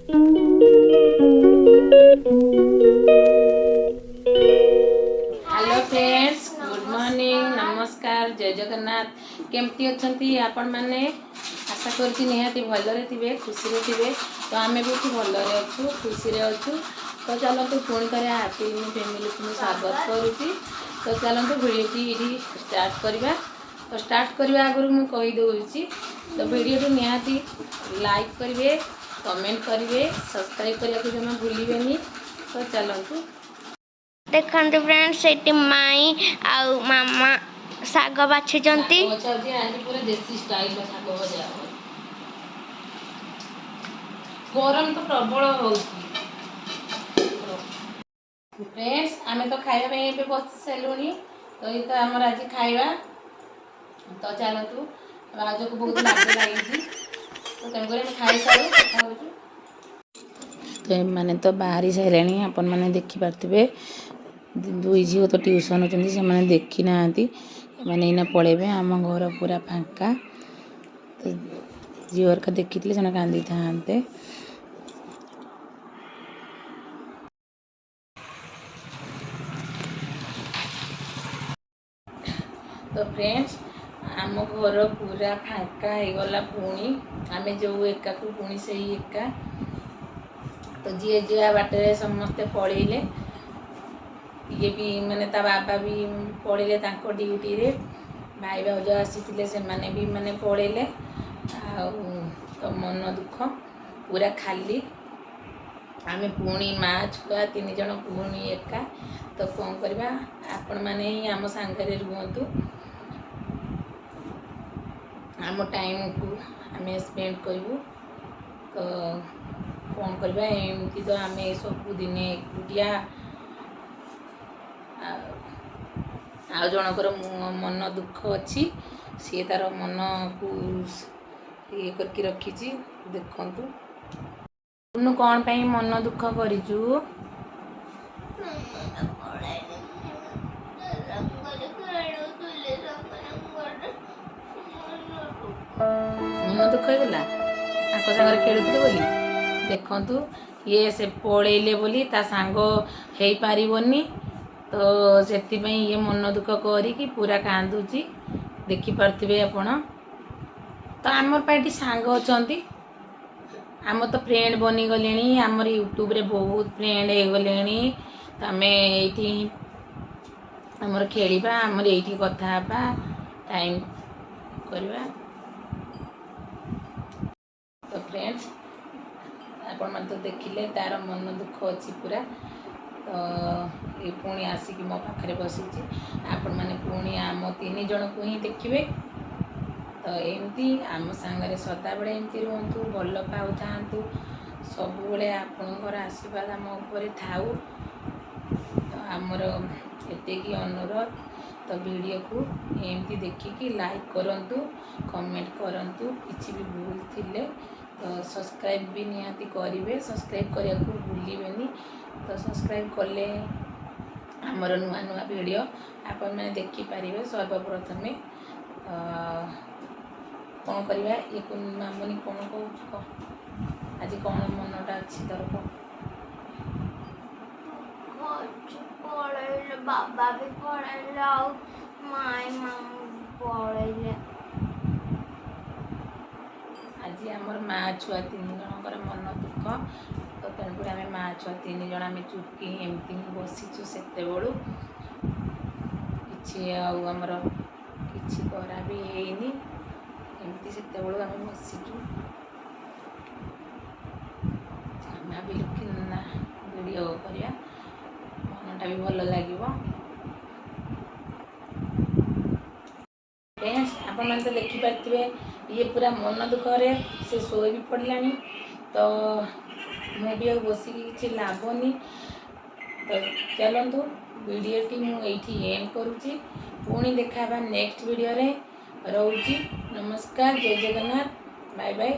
Hello friends, good morning, ନମସ୍କାର, ଜୟ ଜଗନ୍ନାଥ। କେମିତି ଅଛନ୍ତି ଆପଣମାନେ? ଆଶା କରୁଛି ନିହାତି ଭଲରେ ଥିବେ, ଖୁସିରେ ଥିବେ। ତ ଆମେ ବି ଏଠି ଭଲରେ ଅଛୁ, ଖୁସିରେ ଅଛୁ। ତ ଚାଲନ୍ତୁ, ପୁଣି ଥରେ ହାପି ଫ୍ୟାମିଲିକୁ ମୁଁ ସ୍ୱାଗତ କରୁଛି। ତ ଚାଲନ୍ତୁ, ଭିଡ଼ିଓଟି ଏଇଠି ଷ୍ଟାର୍ଟ କରିବା। ତ ଷ୍ଟାର୍ଟ କରିବା ଆଗରୁ ମୁଁ କହିଦେଉଛି, ତ ଭିଡ଼ିଓଟି ନିହାତି ଲାଇକ୍ କରିବେ, କମେଣ୍ଟ କରିବେ, ସବସ୍କ୍ରାଇବ୍ କରିବାକୁ ଜମା ଭୁଲିବେନି। ତ ଚାଲନ୍ତୁ। ଦେଖନ୍ତୁ ଫ୍ରେଣ୍ଡ, ସେଇଠି ମାଇଁ ଆଉ ମାମା ଶାଗ ବାଛୁଛନ୍ତି। ଶାଗ ଭଜା ହଉଛି ଆଜି, ପୁରା ଦେଶୀ ଷ୍ଟାଇଲର ଶାଗ ଭଜା ହବ। ଗରମ ତ ପ୍ରବଳ ହଉଛି। ଫ୍ରେଣ୍ଡସ୍, ଆମେ ତ ଖାଇବା ପାଇଁ ଏବେ ବସି ସାରିଲୁଣି। ତ ଏଇ ତ ଆମର ଆଜି ଖାଇବା। ତ ଚାଲନ୍ତୁ, ଭାଉଜକୁ ବହୁତ ଲାଜ ଲାଗିଛି, ତ ତେଣୁକରି ଆମେ ଖାଇସାରୁ, କଥା ହଉଛୁ। ତ ଏମାନେ ତ ବାହାରି ସାରିଲେଣି, ଆପଣମାନେ ଦେଖିପାରୁଥିବେ। ଦୁଇ ଝିଅ ତ ଟ୍ୟୁସନ୍ ଅଛନ୍ତି, ସେମାନେ ଦେଖି ନାହାନ୍ତି। ଏମାନେ ଏଇନା ପଳେଇବେ, ଆମ ଘର ପୁରା ଫାଙ୍କା। ତ ଝିଅ ହେରିକା ଦେଖିଥିଲେ ସେମାନେ କାନ୍ଦିଥାନ୍ତେ। ତ ଫ୍ରେଣ୍ଡସ୍, ଆମ ଘର ପୁରା ଫାଙ୍କା ହେଇଗଲା। ପୁଣି ଆମେ ଯେଉଁ ଏକାକୁ ପୁଣି ସେଇ ଏକା। ତ ଯିଏ ଯିଏ ବାଟରେ ସମସ୍ତେ ପଳେଇଲେ। ଇଏ ବି ମାନେ ତା ବାବା ବି ପଳେଇଲେ ତାଙ୍କ ଡ୍ୟୁଟିରେ। ଭାଇ ଭାଉଜ ଆସିଥିଲେ, ସେମାନେ ବି ମାନେ ପଳେଇଲେ। ଆଉ ତ ମନ ଦୁଃଖ, ପୁରା ଖାଲି। ଆମେ ପୁଣି ମା ଛୁଆ ତିନି ଜଣ ପୁଣି ଏକା। ତ କ'ଣ କରିବା? ଆପଣମାନେ ହିଁ ଆମ ସାଙ୍ଗରେ ରୁହନ୍ତୁ, ଆମ ଟାଇମ୍କୁ ଆମେ ସ୍ପେଣ୍ଡ କରିବୁ। ତ କ'ଣ କରିବା? ଏମିତି ତ ଆମେ ସବୁଦିନେ ଏକୁଟିଆ। ଆଉ ଆଉ ଜଣଙ୍କର ମନ ଦୁଃଖ ଅଛି, ସିଏ ତାର ମନକୁ ଇଏ କରିକି ରଖିଛି। ଦେଖନ୍ତୁ, ତୁନୁ, କ'ଣ ପାଇଁ ମନ ଦୁଃଖ କରିଛୁ? ପଳେଇଲେ। ସାଙ୍ଗରେ ଖେଳୁଥିଲି ସାଙ୍ଗରେ। ମନ ଦୁଃଖ ହେଇଗଲା ତାଙ୍କ ସାଙ୍ଗରେ ଖେଳୁଥିଲେ ବୋଲି। ଦେଖନ୍ତୁ, ଇଏ ସେ ପଳେଇଲେ ବୋଲି ତା ସାଙ୍ଗ ହେଇପାରିବନି, ତ ସେଥିପାଇଁ ଇଏ ମନ ଦୁଃଖ କରିକି ପୁରା କାନ୍ଦୁଛି, ଦେଖିପାରୁଥିବେ ଆପଣ। ତ ଆମର ପାଇଁ ଏଠି ସାଙ୍ଗ ଅଛନ୍ତି, ଆମର ତ ଫ୍ରେଣ୍ଡ ବନିଗଲେଣି। ଆମର ୟୁଟ୍ୟୁବରେ ବହୁତ ଫ୍ରେଣ୍ଡ ହେଇଗଲେଣି। ତ ଆମେ ଏଇଠି ଆମର ଖେଳିବା, ଆମର ଏଇଠି କଥା ହେବା, ଟାଇମ୍ କରିବା। ତ ଫ୍ରେଣ୍ଡସ୍, ଆପଣମାନେ ତ ଦେଖିଲେ, ତାର ମନ ଦୁଃଖ ଅଛି ପୁରା। ତ ଏ ପୁଣି ଆସିକି ମୋ ପାଖରେ ବସିଛି। ଆପଣମାନେ ପୁଣି ଆମ ତିନି ଜଣକୁ ହିଁ ଦେଖିବେ। ତ ଏମିତି ଆମ ସାଙ୍ଗରେ ସଦାବେଳେ ଏମିତି ରୁହନ୍ତୁ, ଭଲ ପାଉଥାନ୍ତୁ ସବୁବେଳେ। ଆପଣଙ୍କର ଆଶୀର୍ବାଦ ଆମ ଉପରେ ଥାଉ, ତ ଆମର ଏତିକି ଅନୁରୋଧ। ତ ଭିଡ଼ିଓକୁ ଏମିତି ଦେଖିକି ଲାଇକ୍ କରନ୍ତୁ, କମେଣ୍ଟ କରନ୍ତୁ, କିଛି ବି ଭୁଲ ଥିଲେ ତ ସବସ୍କ୍ରାଇବ୍ ବି ନିହାତି କରିବେ। ସବସ୍କ୍ରାଇବ୍ କରିବାକୁ ଭୁଲିବେନି। ତ ସବସ୍କ୍ରାଇବ୍ କଲେ ଆମର ନୂଆ ନୂଆ ଭିଡ଼ିଓ ଆପଣମାନେ ଦେଖିପାରିବେ ସର୍ବପ୍ରଥମେ। ତ କ'ଣ କରିବା? ଇଏ ମାମୁନି, କ'ଣ କହୁଛୁ କହ। ଆଜି କ'ଣ ମନଟା ଅଛି ତୋର, କହ। ପଳେଇଲେ, ବାବା ବି ପଳେଇଲେ ଆଉ ମାଇଁ ମାମୁଁ ବି ପଳେଇଲେ। ଆଜି ଆମର ମା ଛୁଆ ତିନି ଜଣଙ୍କର ମନ ଦୁଃଖ। ତ ତେଣୁକରି ଆମେ ମା ଛୁଆ ତିନି ଜଣ ଆମେ ଚୁପକି ଏମିତି ହିଁ ବସିଛୁ ସେତେବେଳୁ। କିଛି ଆଉ ଆମର କିଛି କରା ବି ହେଇନି। ଏମିତି ସେତେବେଳୁ ଆମେ ବସିଛୁ। ଆମେ ଭାବିଲୁ କି ନା ଭିଡ଼ିଓ କରିବା, ମନଟା ବି ଭଲ ଲାଗିବ। ଫ୍ରେଣ୍ଡସ୍, ଆପଣମାନେ ତ ଦେଖିପାରିଥିବେ, ଇଏ ପୁରା ମନ ଦୁଃଖରେ ସେ ଶୋଇ ବି ପଡ଼ିଲାଣି। ତ ମୁଁ ବି ଆଉ ବସିକି କିଛି ଲାଭନି। ତ ଚାଲନ୍ତୁ, ଭିଡ଼ିଓଟି ମୁଁ ଏଇଠି ଏଣ୍ଡ କରୁଛି। ପୁଣି ଦେଖା ହେବା ନେକ୍ସଟ ଭିଡ଼ିଓରେ। ରହୁଛି, ନମସ୍କାର, ଜୟ ଜଗନ୍ନାଥ, ବାଏ ବାଏ।